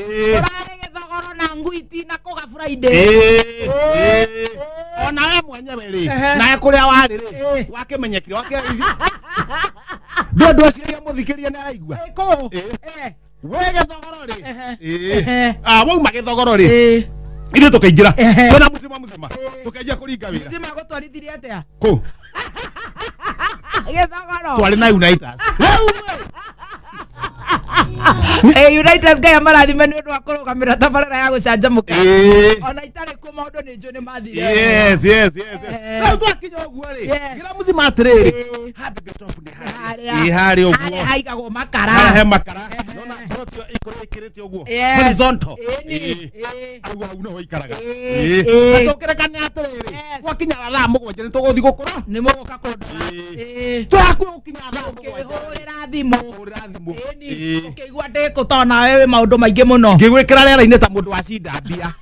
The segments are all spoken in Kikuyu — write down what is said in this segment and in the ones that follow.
Ũrarĩ gĩthogoro na ngui itinakũga Friday. Ona we mwenyewe rĩ, nawe kũrĩa warĩ rĩ, wakĩmenyekire wake ndũ andũ acio mũthikĩria nĩ araigua. Kũ? We gĩthogoro rĩ. Ehe. Ah, wauma gĩthogoro rĩ, ithuĩ tũkaingĩra twĩna mũcima mũcima tũkĩanjia kũringa wĩra. Mzima gũtwarithirie atĩa? Kũ? Gĩthogoro. Twarĩ na Unitas. United Ngai amarathime nĩ ũndũ wa kũrũgamĩra tabarĩra ya gũcanjamũka. Ona itarĩ kuo maũndũ nĩ njũĩ nĩ mathire. Yes. Rĩu twakinya ũguo rĩ, ngĩra mũcima atĩrĩrĩ, haha top nĩ harĩa. harĩa. Ĩ, harĩa ũguo. Harĩa haigagwo makara. Harĩa he makara. Nona plot ĩyo ĩkorwo ĩkĩrĩte ũguo. Yes. Horizontal. Ĩni. Hau hau nĩho ikaraga. Ĩ. Na tũkĩrekane atĩrĩrĩ, gwakinya thaa 7 nĩ tũgũthiĩ gũkũra. Nĩ mũgũka kũndora. Twakuo gũkinya thaa 7. Ũkĩhũrĩra thimũ. Kũhũrĩra thimũ. Ĩni. Ũkĩigua ndĩkũ tondũ nawe wĩ maũndũ maingĩ mũno. Ngĩgwĩkĩra rĩera-inĩ ta mũndũ wa cinda mbia.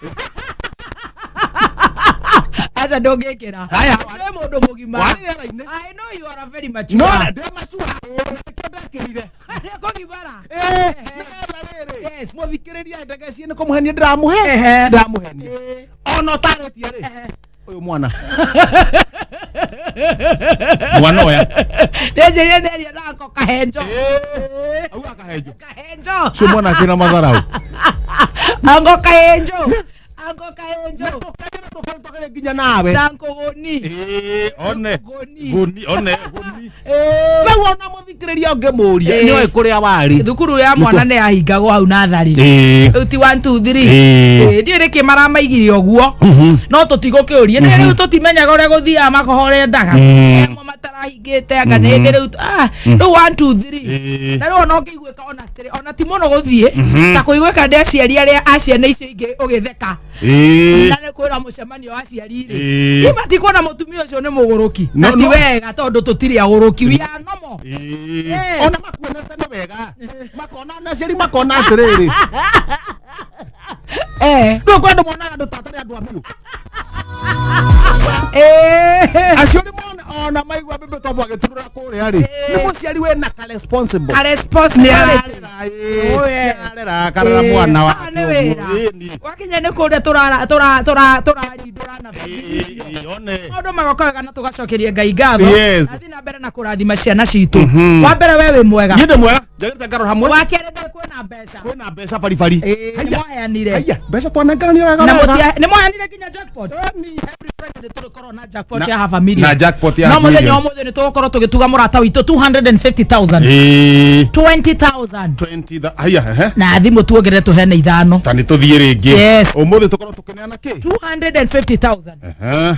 Aca ndũngĩkĩra. Haya. Wĩ mũndũ mũgima. Warĩ rĩera-inĩ. I know you are a very mature. No, ndĩ macua. Nĩkĩo ndekĩrire. Nĩ kũgimara. Nĩgetha rĩrĩ, mũthikĩrĩria ndegecie nĩ kũmũhenia ndĩramũhe ndĩramũhenia ona ũtarĩtie rĩ, ũyũ mwana mwana ũyũ Nĩnjĩrire nĩaria nako kahenjo. Auga kahenjo. Kahenjo. Cio mwana akĩna matharau. Ango kahenjo. Ango kahenjo. Tũkĩre nginya nawe. Tanko goni. One. Goni. Goni, one goni. Rĩu ona mũthikĩrĩria ũngĩmũria nĩoĩ kũrĩa warĩ. Thukuru ya mwana nĩ yahingagwo hau natharĩ. Rĩu ti 1 2 3. Ndiũĩ nĩkĩ maramaigire ũguo, no tũtigũkĩũria nĩ rĩu tũtimenyaga ũrĩa gũthiaga makohore ndaga amwe matarahingĩte anga nĩ hĩndĩ rĩu rĩu 1 2 3 na rĩu ona ũngĩiguĩka ona atĩrĩ ona ti mũno gũthiĩ ta kũiguĩka nĩ aciari arĩa a ciana icio ingĩ ũgĩtheka na nĩ kwĩra mũcemanio wa aciari rĩ, matikuona mũtumia ũcio nĩ mũgũrũki No, na ti no. wega tondũ tũtirĩ agũrũki, we are normal. Ona makuonete nĩ wega makona na aciari makona atĩrĩrĩ, rĩu kwĩ andũ monaga andũ ta atarĩ andũ a biũ. Acio nĩ mona ona maigua Bebe Top agĩturũra kũrĩa rĩ, nĩ mũciari wĩna ka responsible. Ka responsibility. Nĩararera, Oh, yes. nĩararera karera mwana Ah, wake nĩ ũguo. wĩra. Ĩni. Wakinya nĩ kũrĩa tũrarindũra na One. maũndũ magoka wega na tũgacokeria Ngai ngatho. Yes. Na thiĩ na mbere na kũrathima ciana citũ. Wa mbere we wĩ mwega. Niĩ ndĩ mwega njagĩrĩte ngarora hamwe. Wa kerĩ ndĩ kwĩna mbeca. Kwĩna mbeca baribari. Nĩ mwaheanire. Haya, mbeca twanengeranio wega Na wega. nĩ mwaheanire nginya jackpot. Every Friday nĩ tũrĩkorwo na jackpot ya half a million. Na jackpot ya no half a mũthenya million. wa ũmũthĩ nĩ tũgũkorwo tũgĩtuga mũrata witũ 250,000. 20,000. 20 haya, ehe. Na thimũ tuongerere tũheane ithano. Ta nĩ tũthiĩ rĩngĩ. Yes. Ũmũthĩ tũkorwo tũkĩneana kĩ? 250,000.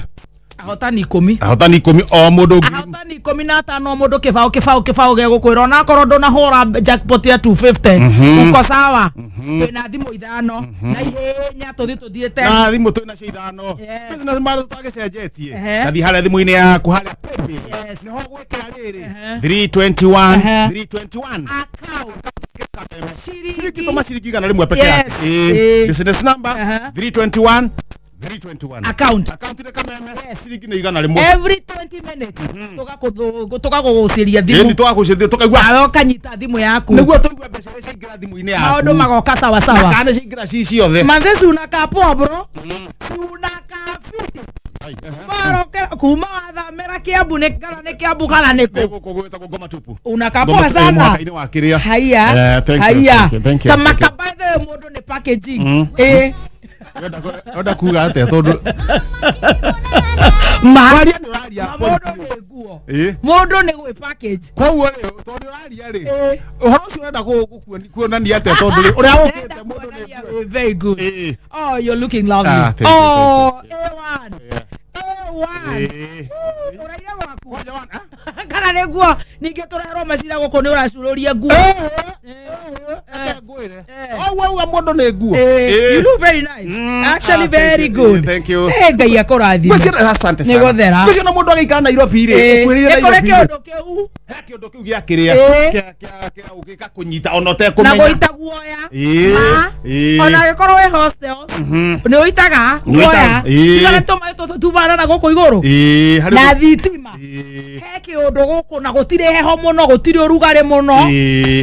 Ahotani 10. Ahotani 10 o mũndũ ngiri. Ahotani 15 o mũndũ kĩbaũ kĩbaũ kĩbaũ gegũkwĩra onakorwo ndũnahũra jackpot ya 250 uko sawa, twĩna thimũ ithano na ihenya tũthiĩ tũthiĩte. Na thimũ twĩ nacio ithano. Yes. Business model twagĩcenjetie. Nathiĩ harĩa thimũ-inĩ yaku harĩa paybill. Nĩho gwĩkĩra rĩrĩ 321 321 account. Ciringi tũma ciringi 100 peke Yes. yake. Business number 321 321. Account. Account nĩ kameme. Ciringi nĩ 100. Every 20 minutes tũgakũgũcĩria Ĩni thimũ. tũgakũcĩria tũkaigua. Nawe ũkanyita thimũ yaku. Nĩguo tũigue mbeca iria ciaingĩra thimũ-inĩ yaku. Maũndũ magoka sawa Na sawa. kana ciaingĩra ci ciothe. Manze si unakaa poa bro, si unakaa fiti. Barokera kuma wathamĩra Kiambu nĩ kana nĩ Kiambu kana nĩ kũ? Gũkũ gwĩtagwo Ngoma Tupu. Unakaa Ngoma poa Tupu, sana. mũhaka-inĩ wa kĩrĩa. Haya. Thank you, Haya. thank you, thank you, Ta thank you. maka by the way mũndũ nĩ packaging. Wenda kuga atĩa tondũ Ma waria nĩ ũraria. Ma mũndũ nĩ nguo. Mũndũ nĩ gwĩ package. Koguo rĩ, tondũ ũraria rĩ, ũhoro ũcio ũrenda kuonania atĩa tondũ rĩ, ũrĩa ũkĩte Ndĩrenda mũndũ nĩ kuonania nguo. wĩ very good. Oh, you're looking lovely. Ah, thank you, Oh, thank A1. A1. Ũraire gwaku. Kwanja wana, ah? Kana nĩ nguo ningĩ tũreherwo macira gũkũ nĩ ũracururia nguo. Reke ngwĩre. Ũguo auga mũndũ nĩ nguo. You look very nice. Actually Ah, thank very you, good. thank you. Ngai akũrathime. Ngwĩciria asante sana. Nĩ gũthera. Ngwĩciria na mũndũ agĩikara Nairobi rĩ, ũkuhĩrĩirie Nĩ kũrĩ Nairobi rĩ, kĩũndũ kĩu. he kĩũndũ kĩu gĩa kĩrĩa kĩa gĩgakũnyita ona Na ũtekũmenya. gũita guoya. Ma. Ona angĩkorwo wĩ hostel nĩ ũitaga Nĩ ũitaga, guoya. Tiga nĩ tũmaĩ tũtũ tumana na gũkũ igũrũ. Harĩ Na thitima. He He kĩũndũ gũkũ na gũtirĩ heho mũno, gũtirĩ ũrugarĩ mũno.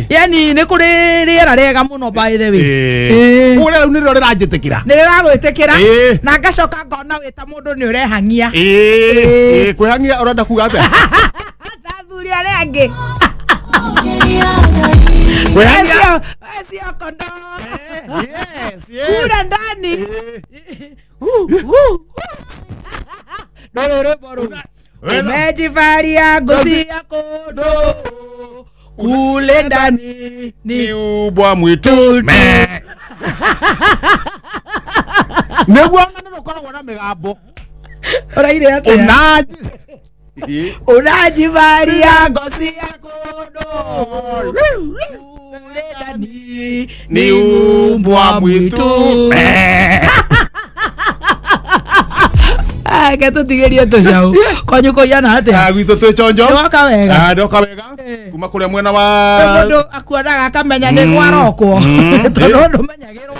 Yani nĩ kũrĩ rĩera rĩega mũno by the way. Kũrĩa rĩu nĩrĩo rĩranjĩtĩkĩra. Nĩ rĩragwĩtĩkĩra na ngacoka ngona wĩ ta mũndũ nĩ ũrehang'ia. Kwĩhang'ia ũrenda kuga atĩa? Ta athuri arĩa angĩ. Kwĩhang'ia. Sio kondoo. Yes, yes. Kura ndani. Ndũrĩ rwĩmbo rũu. Umejivalia ngozi ya kondoo kule ndani ni ubwa mwitu. Nĩguo ona nĩ rũkoragwo na mĩgambo. Ũraire atĩa? Unajivalia ngozi ya kondoo kule ndani ni ubwa mwitu. Ke tũtigĩrie tũcaũ. Kwanyu kũigana atĩa? Gwitũ twĩ chonjo. Nĩwoka wega? Ndoka wega. Kuma kũrĩa mwena wa mũndũ akuonaga akamenya nĩ kwarokwo. Tondũ ndũmenyagĩrwo.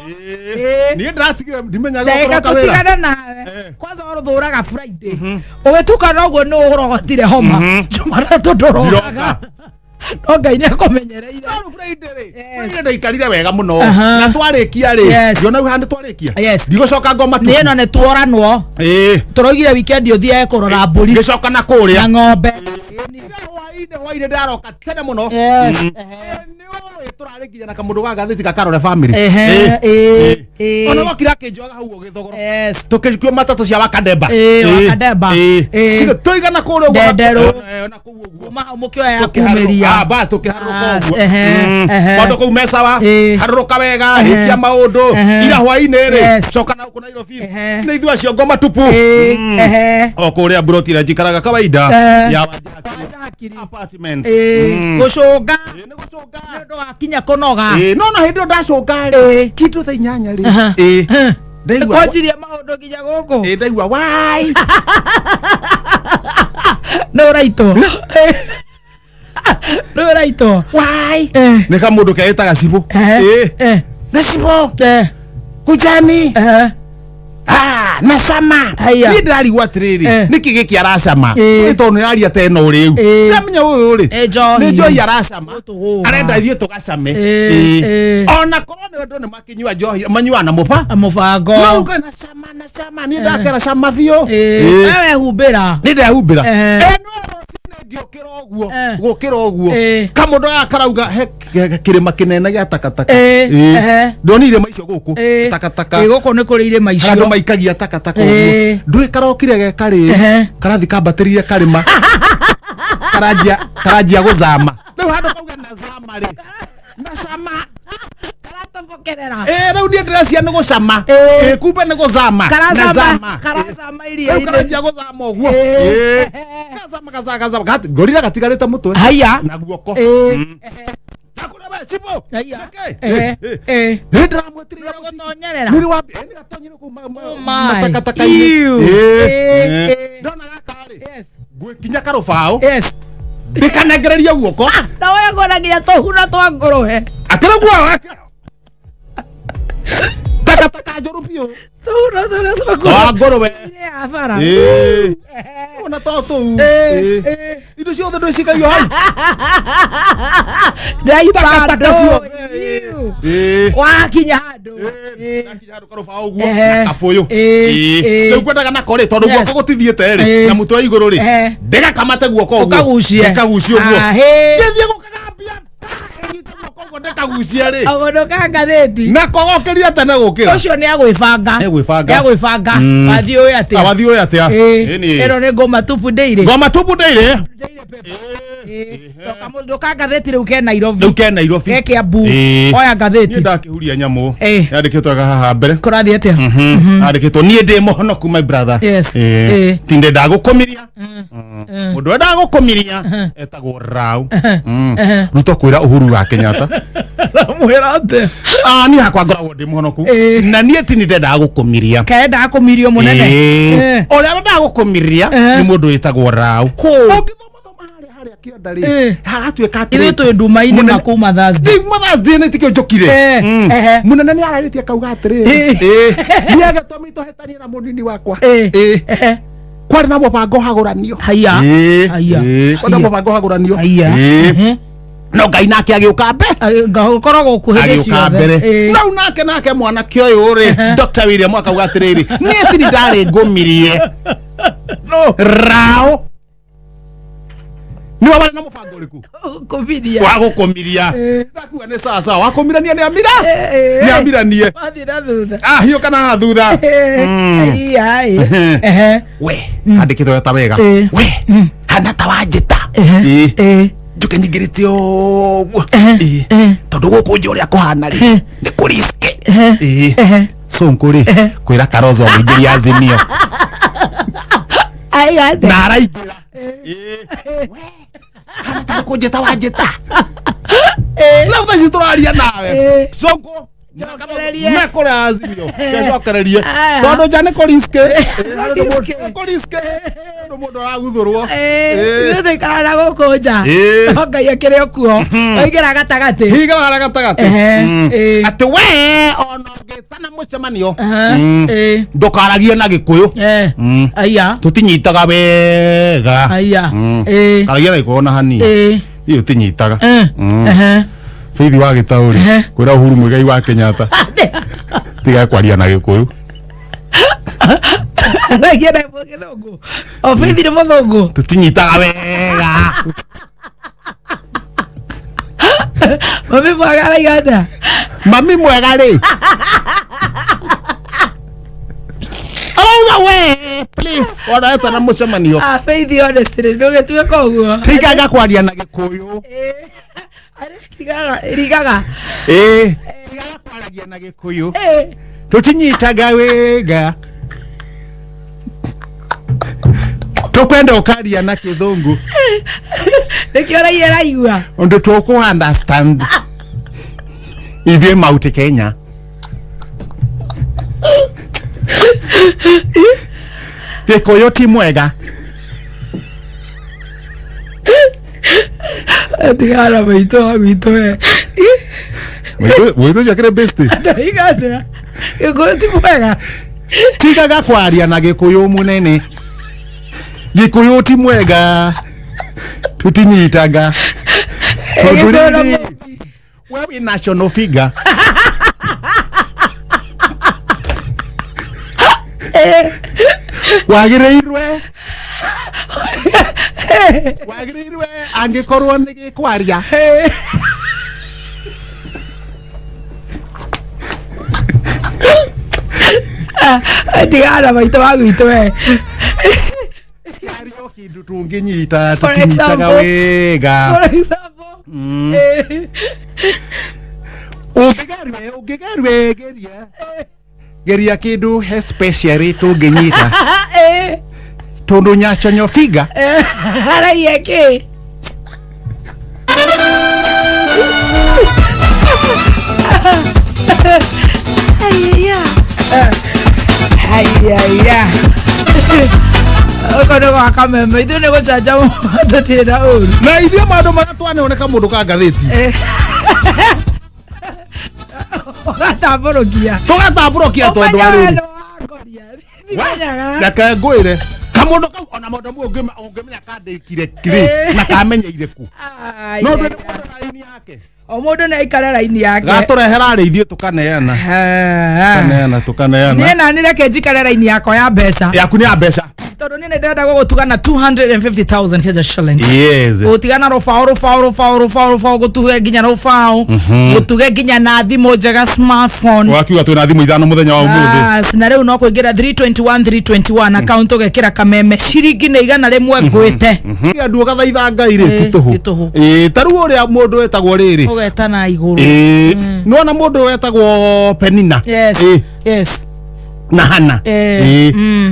Niĩ ndĩratigire ndimenyagĩrwo Ndagĩka kũroka wĩra. tũtigane nawe. Kwanza ũrũthũraga Friday. Ũgĩtukana ũguo nĩ ũrogotire homa. Jumatatũ ndũrokaga. No Ngai nĩ akũmenyereire. No Friday rĩ. Friday ndaikarire wega mũno. Na twarĩkia rĩ. Ndiona hau twarĩkia. Ndigũcoka ngoma tu. Nĩ ĩno nĩ tuoranwo. Tũroigire weekend ũthiage kũrora mbũri. Ngĩcoka na kũrĩa. Na ng'ombe. Hwaĩ-inĩ ndĩraroka tene mũno. Nĩ ũĩ tũrarĩ nginya na kamũndũ ga ngathĩti gakarore family. Ona wokire akĩnjoaga hau ũgĩthogoro. Tũkĩkuo matatũ cia Wakademba. Wakademba. Tũigana kũrĩa ũguo. Ndenderũ. Na kũu ũguo. Kuma hau mũkĩoya ya kumĩria. Bas tũkĩharũrũka ũguo. Maũndũ kũu mecawa. Harũrũka wega, rĩkia maũndũ. Ira hwaĩ-inĩ rĩ, coka na gũkũ Nairobi. Nĩ ithuĩ acio ngoma tupu. O kũrĩa mburoti ĩrĩa njikaraga kawaida ya Wanja Apartments. Gũcũnga. Nĩ gũcũnga. Nĩ ũndũ wa kinya kũnoga. No na hĩndĩ ĩyo ndacũnga rĩ. Kĩndũ thaa 8 rĩ. Ndaigua kwanjirie maũndũ nginya gũkũ. Ndaigua wai. Nĩ ũraitwo. Nĩ ũraitwo. Wai. Nĩ kamũndũ keĩtaga Cibũ. Na Cibũ. Kujani. Na cama. Niĩ ndĩrarigwo atĩrĩrĩ, nĩkĩ gĩkĩ aracama? Nĩ tondũ nĩ aria ta ĩno rĩu. Ndĩramenya ũyũ rĩ, nĩ njohi aracama. Arenda ithuĩ tũgacame. Ona korwo nĩ andũ nĩ makĩnyua njohi, manyuaga na mũbango. No uge na cama, na cama, niĩ ndakera cama biũ. Wewe humbĩra. Nĩ ndehumbĩra. No rũcinĩ ngĩũkĩra ũguo, gũkĩra ũguo. Kamũndũ gaka karauga he kĩrĩma kĩnene gĩa takataka. Ndonire irĩma icio gũkũ, takataka. Gũkũ nĩ kũrĩ irĩma icio. Andũ maikagia takataka ũguo. Ndũĩ karokire ge karĩ, karathi kambatĩrire karĩma. Karanjia gũthama. Rĩu handũ kauga na zama rĩ. Na cama. Karatobokerera. Rĩu niĩ ndĩrecia nĩ gũcama. Kumbe nĩ gũthama. Na zama. Karathama iria-inĩ. Rĩu karanjia gũthama ũguo. Gacama gacama. Ngorire gatigarĩte mũtwe. Haiya. Na guoko. Cibũ. Nĩ ndĩramwĩtĩrĩra gũtonyerera. Mwĩrĩ wa nĩ gatonyere kũu matakataka-inĩ. Ndona gaka rĩ. Ngwĩkinya karũbaũ. Ndĩkanengererie guoko. Na we ngona nginya tũhuna twa ngũrũwe. Akĩrĩ takataka njũru biũ. Tũhuna tũrĩa twa ngũrũwe. Ya bara. Ona to tũu. Indo ciothe ndũcikaigio hau. Ndaibandũ. Wakinya handũ. Ndakinya handũ karũbaũ ũguo na kabũyũ. Rĩu ngwendaga nako rĩ, tondũ guoko gũtithiĩte rĩ, na mũtwe igũrũ rĩ, ndĩgakamate guoko ũguo. Ũkagucie. Ndĩkagucie ũguo. Ngĩthiĩ gũkagambia. Ĩnyite guoko ũguo ndĩkagucie rĩ. Kaũndũ ka ngathĩti. Nako gokĩria tene gũkĩra. Ũcio nĩ agwĩbanga. Nĩ agwĩbanga. Nĩ agwĩbanga. Wathiĩ ũĩ atĩa? Wathiĩ ũĩ atĩa? Ĩno nĩ ngoma tupu ndĩirĩ. Ngoma tupu ndĩirĩ. Kaũndũ ka ngathĩti rĩu ke Nairobi. Rĩu ke Nairobi. Ke Kiambu. Oya ngathĩti. Niĩ ndakĩhuria nyamũ. Yandĩkĩtwo haha mbere. Kũrathiĩ atĩa? Yandĩkĩtwo niĩ ndĩ mũhonoku my brother. Yes. Ti ndendaga gũkũmiria. Mũndũ wendaga gũkũmiria etagwo Rau. Ruto kwĩra Uhuru wa Kenyatta. Mwĩra atĩa? Niĩ hakwa ngoragwo ndĩ mũhonoku. Na niĩ ti ndendaga gũkũmiria. Kaendaga kũmirio mũnene. Ũrĩa wendaga gũkũmiria nĩ mũndũ wĩtagwo Rau. Ũngĩthoma harĩa kĩanda rĩ, haratuĩka atĩrĩ. Ithuĩ twĩ nduma-inĩ na kuma Thursday. Thursday nĩ tikĩo njũkire. Mũnene nĩ ararĩtie akauga atĩrĩrĩ. Niĩ agĩtũmire tũhĩtanie na mũnini wakwa. Kwarĩ na mũbango hagũranio. Haya. Haya. Kwarĩ na mũbango hagũranio. Haya. No Ngai nake agĩũka mbere. Ngoragwo kuhĩ Agĩũka mbere. Nau nake mwanake ũyũ rĩ, Dr. William akauga atĩrĩrĩ, niĩ tiri ndarĩ ngũmirie. No. Rao. Nĩ warĩ na mũbango ũrĩkũ? Kũmiria. Wa gũkũmiria. Ndakuga nĩ sawa sawa. Wakũmirania nĩ amira. Nĩ amiranie. Wathiĩ na thutha. Ah, hiyo kana thutha. Ai. We, andĩkĩtwo ta wega. We, hana ta wanjĩta. Njuke nyingĩrĩte ũguo. Tondũ gũkũ nja ũrĩa kũhana rĩ, nĩ kũriske. Sonko rĩ, kwĩra Kalonzo amũingĩrie Azimio. Na araingĩra. Hana ta kũnjĩta wanjĩta. Rĩu thaa ici tũraria nawe. Sonko mekũrĩa Azimio. Kecokererie. Tondũ nja nĩ kũriske. Kũriske. Tondũ mũndũ araguthũrwo. Ithuĩ tũikaraga na gũkũ nja. No Ngai akĩrĩ o kuo. Oigĩra gatagatĩ. Hingĩra gatagatĩ. Atĩ we ona ũngĩtana mũcemanio. Ndũkaragie na Gĩkũyũ. Aya. Tũtinyitaga wega. Aya. Karagia na Gĩkũyũ na hanini. Iyo tũtinyitaga. Faith wa Gĩtaũri kwĩra Uhuru Muigai wa Kenyatta tiga kwaria na Gĩkũyũ. Aragia na Gĩthũngũ. O Faith nĩ mũthũngũ. Tũtinyitaga wega. Mami mwega araiga atĩa? Mami mwega rĩ. Arauga we please ona etana mũcemanio. Ah, Faith honestly ndũgĩtuĩka ũguo. Tigaga kwaria na Gĩkũyũ. Tigaga rigaga. Tigaga kwaragia na Gĩkũyũ. Tũtinyitaga wega. Tũkwenda ũkaria na Kĩthũngũ. Nĩkĩo ũraigua raigua. Ũndũ tũkũ understand. Ithuĩ Mount Kenya. Gĩkũyũ ti mwega. Tigana maitũ wa gwitũ we. Mũitũ ũcio akĩrĩ best. Ndaiga atĩa? Gĩkũyũ ti mwega. Tigaga kwaria na Gĩkũyũ mũnene. Gĩkũyũ ti mwega. Tũtinyitaga. Tondũ rĩrĩ, we wĩ national figure. Wagĩrĩirwe wagĩrĩirwe angĩkorwo nĩ gĩkwaria. Tigana maitũ wa gwitũ we. Kĩario kĩndũ tũngĩnyita tũtinyitaga wega. For example. Ũngĩgerue geria. Geria kĩndũ he special tũngĩnyita. Tondũ nyaconyo figa. Araiya kĩ? Haiya. Haiya. Ũko nĩ gwa kameme ithuĩ nĩ gũcanjamũka tũtirĩ na ũru. Na ithuĩ maũndũ marĩa twanoneka mũndũ ka ngathĩti. Ũgatambũrũkia. Tũgatambũrũkia tondũ wa rĩrĩ. Ndimenyaga. Reke ngwĩre. Kamũndũ kau ona mũndũ ũmwe ũngĩmenya kandĩkire kĩrĩ na kamenyeire kũ. No ndũrĩ mũndũ raini yake. O mũndũ nĩ aikare raini yake. Gatũrehera rĩ ithuĩ tũkaneana. Tũkaneana tũkaneana. Niĩ nani reke njikare raini yakwa ya mbeca. Yaku nĩ ya mbeca. Tondũ niĩ nĩ ndĩrenda gũgũtugana 250,000 Kenya shillings. Yes. Gũtigana rũbaũ rũbaũ rũbaũ rũbaũ rũbaũ gũtuge nginya rũbaũ. Gũtuge nginya na thimũ njega smartphone. Wakiuga twĩna thimũ ithano mũthenya wa ũmũthĩ. Na rĩu no kũingĩra 321 321 account ũgekĩra kameme ciringi nĩ 100 ngwĩte. Andũ ũgathaitha Ngai rĩ ti tũhũ. Ta rĩu ũrĩa mũndũ wetagwo rĩrĩ. Ũgetana igũrũ. Nĩwona mũndũ wetagwo Penina. Yes. Yes. Na Hana.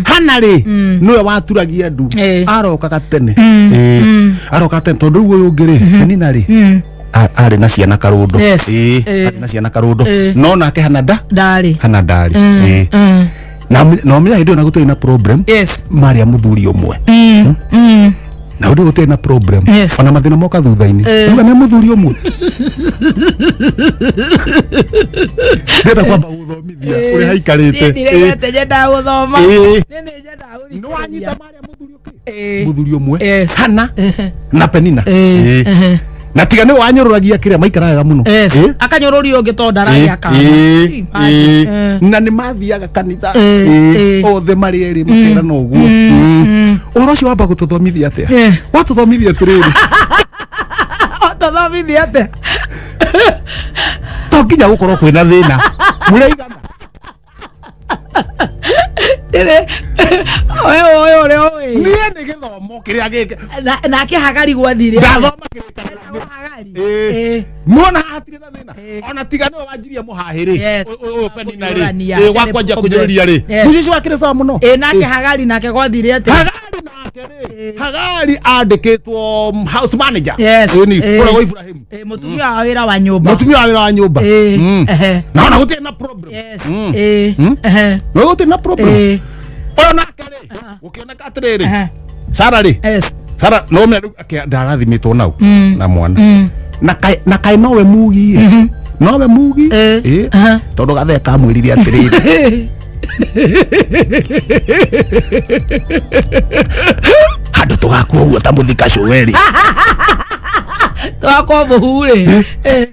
Hana rĩ nĩwe waturagia ndu. Arokaga tene. Arokaga tene tondũ rĩu ũyũ ũngĩ rĩ Penina rĩ arĩ na ciana karũndo. Arĩ na ciana karũndo. No nake Hana ndarĩ. Hana ndarĩ. Na no menya hĩndĩ ĩyo na gũtirĩ na problem. Yes. Marĩa mũthuri ũmwe. Na ũndũ gũtirĩ na problem. Yes. Ona mathĩna moka thutha-inĩ. Eh. Uga nĩ mũthuri ũmwe. Ndĩrenda kwamba gũthomithia ũrĩa haikarĩte. Niĩ ndiregete nyendaga gũthoma. Ĩĩ. Niĩ nĩ nyendaga Nĩ gũthikĩrĩria. wanyita marĩa mũthuri ũkĩ? Ĩĩ. Mũthuri ũmwe. Yes. Hana Ehe. na Penina. Ĩĩ. Ĩĩ. Ehe. Na tiga nĩ wanyũrũragia kĩrĩa maikaraga wega mũno. Yes. Ĩĩ. Akanyũrũria ũngĩ tondũ ndaragĩa kana. Ĩĩ, Imagine. ĩĩ. Eh. Na nĩ mathiaga kanitha. Ĩĩ, Ĩĩ. ĩĩ. Othe marĩ erĩ makerana ũguo. Ũhoro ũcio wamba gũtũthomithia atĩa? Eh. Watũthomithia atĩrĩrĩ. Tũthomithia atĩa? To nginya gũkorwo kwĩna thĩna. Mũraigana. Ndĩrĩ- We ũĩ ũrĩa ũĩ. Niĩ nĩ gĩthomo kĩrĩa gĩkĩ. Nake Hagari gwathire atĩa? Ndathoma kĩrĩkanĩro. Hagari. Ĩĩ. Ĩĩ. Muona hatirĩ na thĩna. Ĩĩ. Ona tiga nĩwe wanjirie mũhahĩ rĩ. Yes. Ũyũ Penina rĩ. Kũnyũrũrania. Ĩĩ, wa kwanjia kũnyũrũria rĩ. Yes. Mũciĩ ũcio wakĩrĩ sawa mũno. Ĩĩ, nake Hagari nake gwathire atĩa? Hagari nake rĩ. Hagari andĩkĩtwo house manager. Yes. Ĩni, Ĩĩ. kũrĩa gwa Ibrahim. Ĩĩ, mũtumia wa wĩra wa nyũmba. Mũtumia wa wĩra wa nyũmba. Ĩĩ. Mm. Ehe. Na ona gũtirĩ na problem. Yes. Mm. Ĩĩ. Mm. Ehe. No gũtirĩ na problem. Ĩĩ. Ũyũ nake rĩ, gũkĩoneka atĩrĩrĩ. Ehe. Sara rĩ, Yes. Sara no menya rĩu ndarathimĩtwo nau na mwana. Mm. Na kaĩ na kaĩ nowe mugi ĩ. Nowe mugi. Ĩĩ. Ĩĩ. Aha. Tondũ gathee kamwĩrire atĩrĩrĩ. Handũ tũgakua ũguo ta mũthika cũwe rĩ. Twakwo mũhu rĩ. Ĩĩ.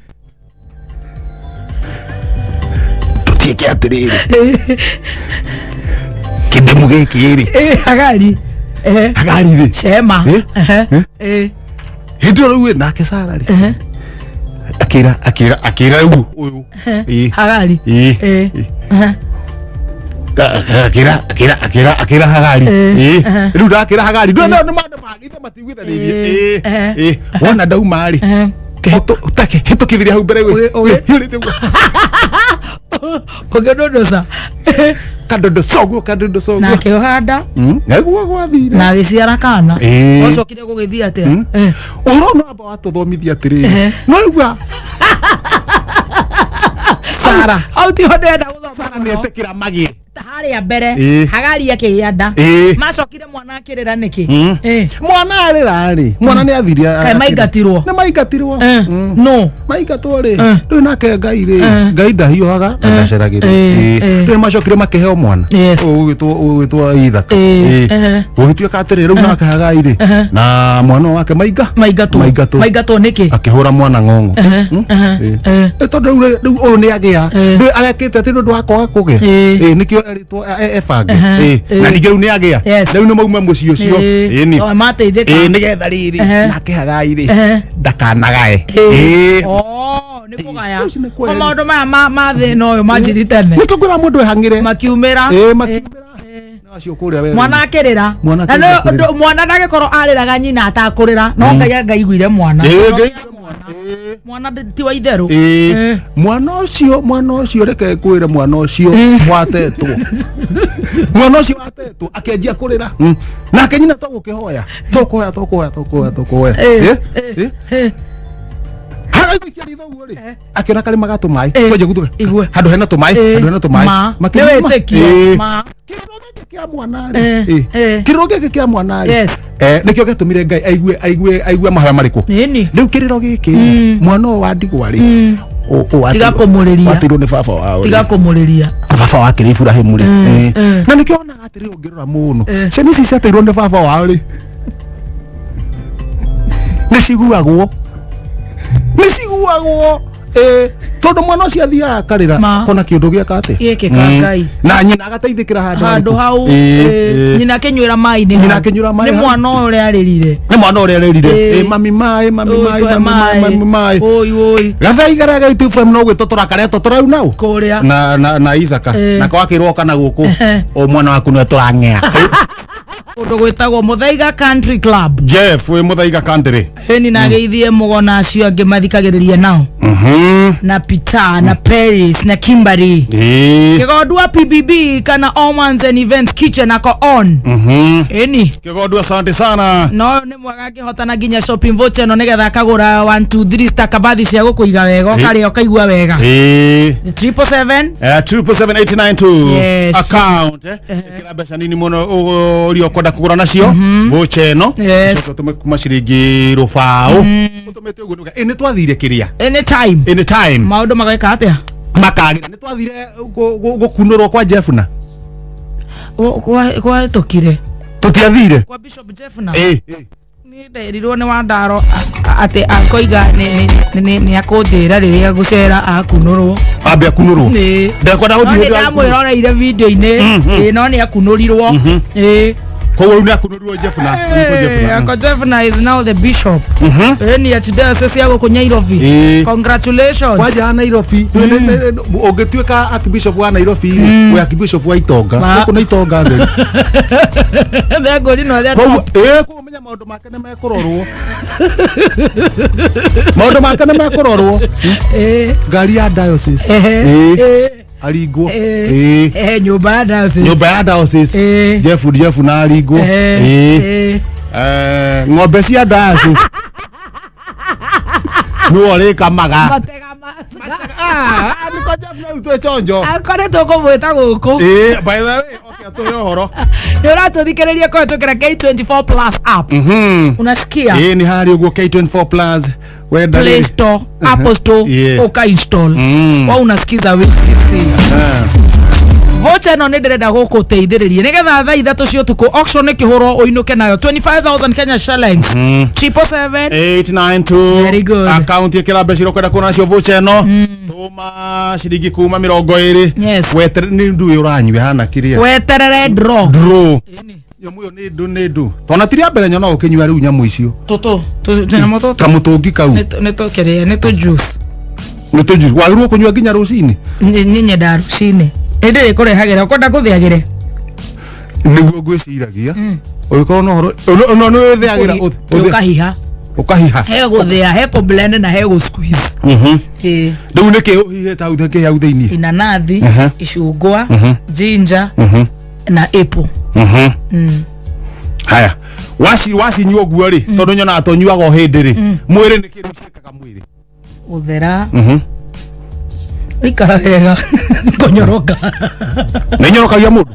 Tũtiĩke atĩrĩrĩ. Kĩndemu gĩkĩ rĩ. Ĩĩ, Hagari. Ehe. Hagari rĩ. Shema. Ĩĩ. Ehe. Ĩĩ. Ĩĩ. Hĩndĩ ĩyo rĩu ĩ, nake Sara rĩ. Ehe. Akĩra akĩra akĩra rĩu ũyũ. Ĩĩ. Hagari. Ĩĩ. Ĩĩ. Ehe. Akĩra akĩra akĩra akĩra Hagari. Ĩĩ. Ĩĩ. Ehe. Rĩu ndakĩra Hagari. Ndũ nĩ maũndũ magĩte matiguithanĩirie. Ĩĩ. Ĩĩ. Ehe. Ĩĩ. Wona ndauma rĩ. Ehe. Hĩtũkithirie hau mbere Ũgĩ- ũgĩ- hiũrĩte ũguo. Ũgĩndunduca. Kadodo soguo kadodo soguo. Na akĩhanda Nĩguo gwathire. na agĩciara kana. Ĩĩ. Gwacokire gũgĩthiĩ atĩa? Ĩĩ. Ũhoro no amba watũthomithia atĩrĩrĩ. Ehe. No igua Sara Hau tiho ndĩrenda gũthoma Sara mũno. nĩetĩkĩra magĩe. Harĩa mbere Ĩĩ. Hagari akĩgĩa nda. Ĩĩ. Macokire mwana akĩrĩra nĩkĩ? Mm. Ĩĩ. Mwana arĩra rĩ, mwana nĩ athire. Kaĩ maingatirwo? Nĩ maingatirwo. Eh, No. Maingatwo rĩ, Eh. rĩu nake Ngai rĩ, Eh. Ngai ndahiũhaga na ndaceragĩrwo. Eh. Ĩĩ. Eh. Rĩu macokire makĩheo mwana. Yes. Ũyũ ũgwĩtwo ũgwĩtwo Ithaka. Ĩĩ. Ĩĩ. Ehe. Gũgĩtuĩka atĩrĩ rĩu nake Hagai rĩ, Ehe. na mwana wake mainga. Maingatwo. Maingatwo. Maingatwo nĩkĩ? Akĩhũra mwana ng'ong'o. Ehe. Mm. Ehe. Ĩĩ. Eh. Ĩ, tondũ rĩu rĩu ũyũ nĩ agĩa. Eh. Rĩu arekĩte atĩ nĩ ũndũ wa kwaga kũgĩa. Ĩĩ. Ĩĩ, nĩkĩo erĩtwo ebange. Ehe. Ĩĩ. Ĩĩ. Na ningĩ rĩu nĩ agĩa. Yes. Rĩu nĩ mauma mũciĩ ũcio. Ĩĩ. Ĩĩ ni. O, mateithĩka. Ĩĩ nĩgetha rĩrĩ Ehe. nake Hagai rĩ Ehe. ndakanagae. Ĩĩ. Ĩĩ. Oh, nĩ kũgaya. Ũcio nĩ O kweri. maũndũ maya ma thĩna ũyũ manjiri tene. Nĩkĩo ngwĩra mũndũ ehang'ĩre. Makiumĩra. Ĩĩ makiumĩra. Na acio kũrĩa werũ-inĩ. Mwana akĩrĩra. Mwana Na akĩrĩra nĩ- kũrĩra. mwana ndagĩkorwo arĩraga nyina atakũrĩra no Ngai angaiguire mwana. Ĩĩ, No Ngai mwana. Ĩĩ. Mwana ti wa itherũ. Ĩĩ. Ĩĩ. Mwana ũcio mwana ũcio reke ngwĩre mwana ũcio watetwo mwana ũcio watetwo akĩanjia kũrĩra nake nyina togũkĩhoya tũkũhoya tũkũhoya tũkũhoya tũkũhoya Ĩĩ. Ĩ? Ĩ? Ĩĩ. Haraikia ritho ũguo rĩ Eh. akĩona karĩma ga tũmaĩ Ĩĩ. twanjia gũthura Igue. handũ hena tũmaĩ Ĩĩ. handũ hena tũmaĩ Ma. Makĩnyua. Nĩ wĩtĩkio. Ĩĩ. Ma. Kĩrĩro gĩkĩ kĩa mwana rĩ Eh, Ĩĩ. eh. Kĩrĩro gĩkĩ kĩa mwana rĩ Yes. Nĩkĩo gĩatũmire Ngai aigue aigue aigue mahoya marĩkũ Nĩni. rĩu kĩrĩro gĩkĩ mwana ũyũ wa ndigwa rĩ Tiga kũmũrĩria. wateirwo nĩ baba wao rĩ. Tiga kũmũrĩria. Baba wake rĩ Iburahĩmu rĩ. Mm, Ĩĩ. mm. Na nĩkĩo wonaga atĩrĩ ũngĩrora mũno Eh. ciana ici ciateirwo nĩ baba wao rĩ nĩ ciguagwo nĩ ciguagwo ĩĩ tondũ mwana ũcio athiaga akarĩra Ma. kona kĩũndũ gĩaka atĩa Gĩkĩ ka Ngai. Na nyina agateithĩkĩra handũ Handũ harĩkũ? hau Ĩĩ, ĩĩ, ĩĩ. nyina akĩnyuĩra maĩ nĩ Nyina hau. akĩnyuĩra maĩ Nĩ hau. mwana ũyũ ũrĩa arĩrire. Nĩ mwana ũrĩa arĩrire. Ĩĩ. Ĩĩ, mami maĩ mami Ũi, maĩ tũhe mami maĩ mami maĩ Ũi ũi. gathai garia gaitu FM no gwĩtotora karĩa totora nau Kũrĩa. na Isaka Ĩĩ. nako akĩrwo kana gũkũ Ehe. o mwana waku nĩwe tũrang'ea Kũndũ gwĩtagwo Mũthaiga Country Club. Jeff wĩ Mũthaiga Country. Ĩni na geithie mũgona acio angĩ mathikagĩrĩria nao. Na Peter na Paris na Kimberly. Ĩĩ. Kĩgondu wa PBB kana Omans and Events Kitchen ako on. Ĩni. Kĩgondu asante sana. No ũyũ nĩ mwega akĩhotana nginya shopping voucher ĩno nĩgetha akagũra 1 2 3 stakabathi cia gũkũiga wega ũkarĩa ũkaigua wega. Ĩĩ. 777 777 892 Yes. account ĩkĩra mbeca nini mũno ũria ũkwenda. ũkwenda kũgũra nacio voucher ĩno, Yes. ũcoke ũtũme kuma ciringi rũbaũ ũtũmĩte ũguo nĩuga, "Ĩ, nĩ twathire kĩrĩa Anytime. Anytime. Maũndũ mageka atĩa? Makagĩra nĩ twathire gũkunũrwo kwa Jeffna. Gwahĩtũkire. Tũtiathire. Kwa Bishop Jeffna. Ĩ. Nĩ nderirwo nĩ Wandaro atĩ akoiga nĩ akũnjĩra rĩrĩa gũcera akunũrwo. Ambe akunũrwo. Ĩ. Ndekwenda No gũthiĩ nĩ hĩndĩ ya ndamwĩroreire video-inĩ. Ĩ, no nĩ akunũrirwo. Ĩ. Koguo rĩu nĩ akunũrirwo Jeffna. Hey, Uncle Jeffna is now the bishop. Ĩ, ni archdiocese ya gũkũ Nairobi. Ĩ. Congratulations. Kwanja wa Nairobi, ũngĩtuĩka archbishop wa Nairobi rĩ, wĩ archbishop wa itonga. Gũkũ nĩ itonga theri. Thengũri no arĩa Koguo top. ĩ, koguo menya maũndũ make nĩ mekũrorwo, maũndũ make nĩ mekũrorwo. Ĩ. Ngari ya diocese. Ehe. Ĩ. Ĩ. Aringwo. Ĩ. Ĩ. Ehe, nyũmba ya diocese. Nyũmba ya diocese. Ĩ. Jeff Jeff na aringwo. Ehe. Ĩ. Ĩ. Ng'ombe cia diocese nĩwe ũrĩkamaga. Matega maska. Ah, nĩko Jeff na rĩu twĩ chonjo. Akoretwo kũmwĩta gũkũ. Ĩ, by the way, okay, atũhe ũhoro. Nĩ ũratũthikĩrĩria kũhetũkĩra K24 Plus app. Unasikia? Ĩ, nĩ harĩ ũguo K24 Plus wenda Play rĩrĩ. Store, Apple Store, Yeah. uka install. Wa unasikiza wĩ. Voucher ĩno nĩ ndĩrenda gũkũteithĩrĩria nĩgetha thaa 3 cia ũtukũ auction ĩkĩhũrwo ũinũke nayo 25,000 Kenya shillings. 777 892. Very good. Akaunti ĩkĩra mbeca iria ũkwenda kuona nacio voucher ĩno, tũma ciringi kuma 20. Yes. Wetere nĩ ndu ũranyua hana kĩrĩa. Weterere draw. Draw. Nyamũ ĩyo nĩ ndu nĩ ndu tona ti rĩa mbere nyona ũkĩnyua rĩu nyamũ icio. Tũtũ tũnyamũ tũtũ. Kamũtũngi kau. Nĩ tũkĩrĩa nĩ tũ juice. Nĩ tũnju wagĩrĩirwo kũnyua nginya rũcinĩ. Nĩ nyendaga rũcinĩ. Nĩ ndĩrĩkũrehagĩra ũkwenda kũthĩagĩre. Nĩguo ngwĩciragia ũgĩkorwo na ũhoro no nĩ wĩthĩagĩra. Ũkahiha. Ũkahiha. He gũthĩa, he kũblend na he gũ squeeze. Ĩ. Rĩu nĩkĩ ũhihĩte hau kĩ hau thĩiniĩ? Inanathi, icungwa, ginger na apple. Haya, waci wacinyua ũguo rĩ, tondũ nyonaga tũnyuaga o hĩndĩ rĩ, mwĩrĩ nĩ kĩndũ ciĩkaga mwĩrĩ? Gũthera. Ikara wega. Kũnyoroka. Nĩ nyorokagia mũndũ?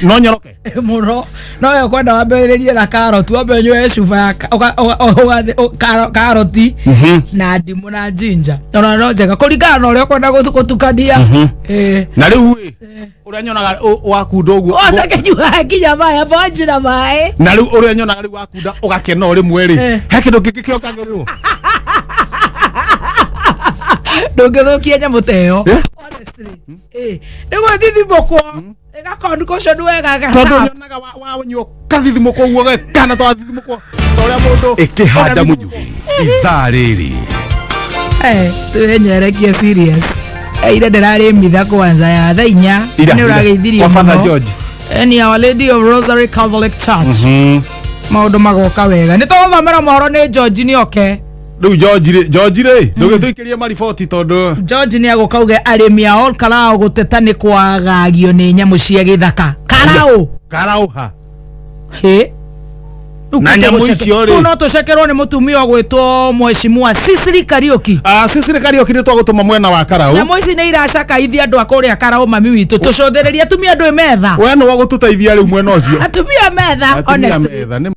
No nyoroke? Mũno. No we ũkwenda wambĩrĩrie na karoti, wambe ũnyue cuba ya karoti na ndimũ na ginger. Ona no njega kũringana na ũrĩa ũkwenda gũtukania. Ĩ. Na rĩu ĩ, ũrĩa nyonaga wakunda ũguo Ũtakĩnyua nginya maĩ, amba wanjie na maĩ. Na rĩu ũrĩa nyonaga rĩu wakunda ũgakena o rĩmwe rĩ, he kĩndũ kĩngĩ kĩongagĩrĩrwo? Ndũngĩthũkia nyamũ ta ĩyo. Eh? Honestly. Ĩ. Nĩguo thithimũkwo. Ĩgakoncoction wega Tondũ nyonaga wanyua kathithimũkwo ũguo kana twathithimũkwo ta ũrĩa mũndũ ĩkĩhanda mũnyuhi ithaa rĩrĩ. Twĩnyerekie serious. Ira ndĩrarĩ mitha kwanza ya thaa 4. Ira, Nĩ ira. ũrageithirio Kwa Father mũno. George. Ni Our Lady of Rosary Catholic Church. Maũndũ magoka wega. Nĩ tũgũthomera mohoro nĩ George nĩ oke. Rĩu George rĩ, George rĩ, ndũgĩtũikĩrie mariboti tondũ George nĩ agũka uge arĩmi a Ol Kalou gũteta nĩ kwagagio nĩ nyamũ cia gĩthaka. Karau. Karauha. Hĩ. Na nyamũ icio rĩ. Rĩu no tũcekerwo nĩ mũtumia ũgwĩtwo Mheshimiwa Sicily Kariũki. Sicily Kariũki nĩ twagũtũma mwena wa Karau. Nyamũ ici nĩ iracakaithia andũ a kũrĩa Karau mami witũ. Tũcũthĩrĩrie atumia andũ metha. We nĩ wagũtũteithia rĩu mwena ũcio. Atumia metha. Atumia Honestly. metha nĩ